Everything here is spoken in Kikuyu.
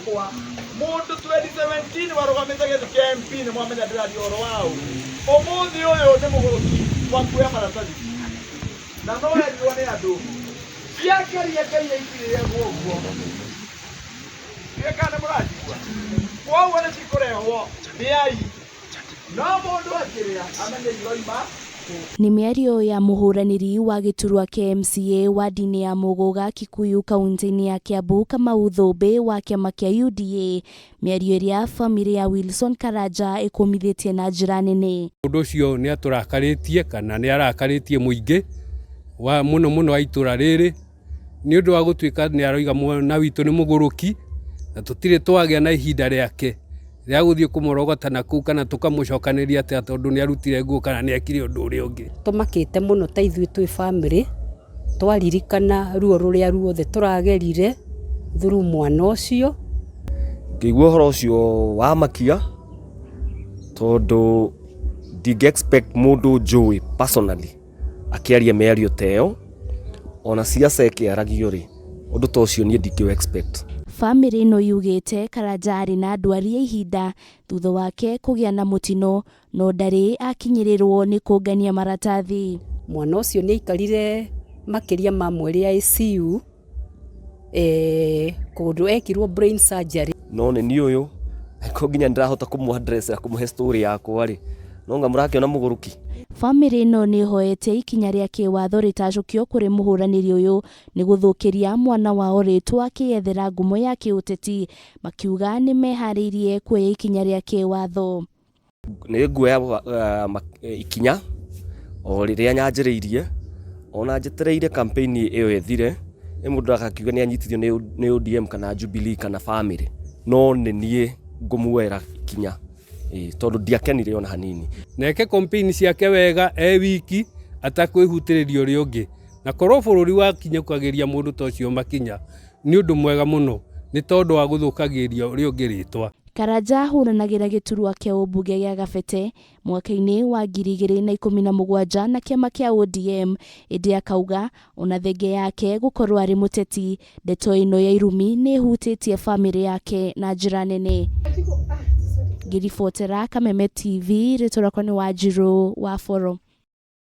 Kwa mundu 2017 warugamite gĩtĩ kĩa MP nĩ mwamenya ndĩraria ũhoro wa ũ. Ũmũthĩ ũyũ nĩ mũgũrũki wa kuoya maratathi na no erirwo nĩ andũ ciakeria Ngai aigĩrĩre ũguo. Ndiũĩ kana nĩ mũranjigua. Kwoguo nĩ cikũrehwo nĩ ai no mũndũ akĩrĩa amenye iroima. Nĩ mĩario ya mũhũranĩri wa gĩturwa kĩa MCA wadi-inĩ ya Mũgũga Kikuyu kauntĩ-inĩ ya Kiambu Kamau Thũmbĩ wa kĩama kĩa UDA, mĩario ĩrĩa bamĩrĩ ya Wilson Karanja ĩkũmithĩtie na njĩra nene. Ũndũ ũcio nĩ atũrakarĩtie kana nĩ arakarĩtie mũingĩ wa mũno mũno wa itũra rĩrĩ nĩ ũndũ wa gũtuĩka nĩ aroiga mwana witũ nĩ mũgũrũki na tũtirĩ twagĩa na ihinda rĩake rĩa gũthiĩ kũmũrogota na kũu kana tũkamũcokanĩria atĩa tondũ nĩ arutire nguo kana nĩ ekire ũndũ ũrĩa ũngĩ. Tũmakĩte mũno ta ithuĩ twĩ bamĩrĩ, twaririkana ruo rũrĩa ruothe tũragerire through mwana ũcio. Ngĩigua ũhoro ũcio wamakia tondũ ndingĩ expect mũndũ njũĩ personally akĩaria mĩario ta ĩyo, ona ciaca ĩkĩaragio rĩ, ũndũ ta ũcio niĩ ndingĩ expect. Bamĩrĩ ĩno yugĩte Karanja arĩ na ndwari ya ihinda thutha wake kũgĩa na mũtino no ndarĩ akinyĩrĩrwo nĩ kũngania maratathi. Mwana ũcio nĩ aikarire makĩria ma mweri ICU kũndũ ekirwo brain surgery. No nĩ niĩ ũyũ, angĩkorwo nginya nĩndĩrahota kũmũ address na kũmũhe story yakwa rĩ, no anga mũrakĩona mũgũrũki. Bamĩrĩ ĩno nĩ ĩhoete ikinya rĩa kĩwatho rĩtacũkio kũrĩ mũhũranĩri ũyũ nĩ gũthũkĩria mwana wao rĩtwa akĩyethera ngumo ya kĩũteti, makiuga nĩ meharĩirie kuoya ikinya rĩa kĩwatho. Nĩ nguoya ikinya o rĩrĩa nyanjĩrĩirie, ona njetereire campaign ĩyo ĩthire, ĩ mũndũ agakiuga nĩ anyitithio nĩ ODM kana Jubilee kana family, no nĩ niĩ ngũmuoera ikinya tondũ ndiakenire ona hanini. Na eke campaign ciake wega e wiki atakwĩhutĩrĩria ũrĩa ũngĩ, na korwo bũrũri wakinyũkagĩria mũndũ ta ũcio makinya nĩ ũndũ mwega mũno nĩ tondũ wa gũthũkagĩria ũrĩa ũngĩ rĩtwa. Karanja ahũranagĩra gĩturwa kĩa ũmbunge gĩa Gabete mwaka-inĩ wa 2017 na kĩama kĩa ODM, ĩndĩ akauga ona thenge yake gũkorwo arĩ mũteti, ndeto ĩno ya irumi nĩ ĩhutĩtie bamĩrĩ yake na njĩra nene. Ngĩribotera Kameme TV, rĩtwa rĩakwa nĩ Wanjirũ wa Boro.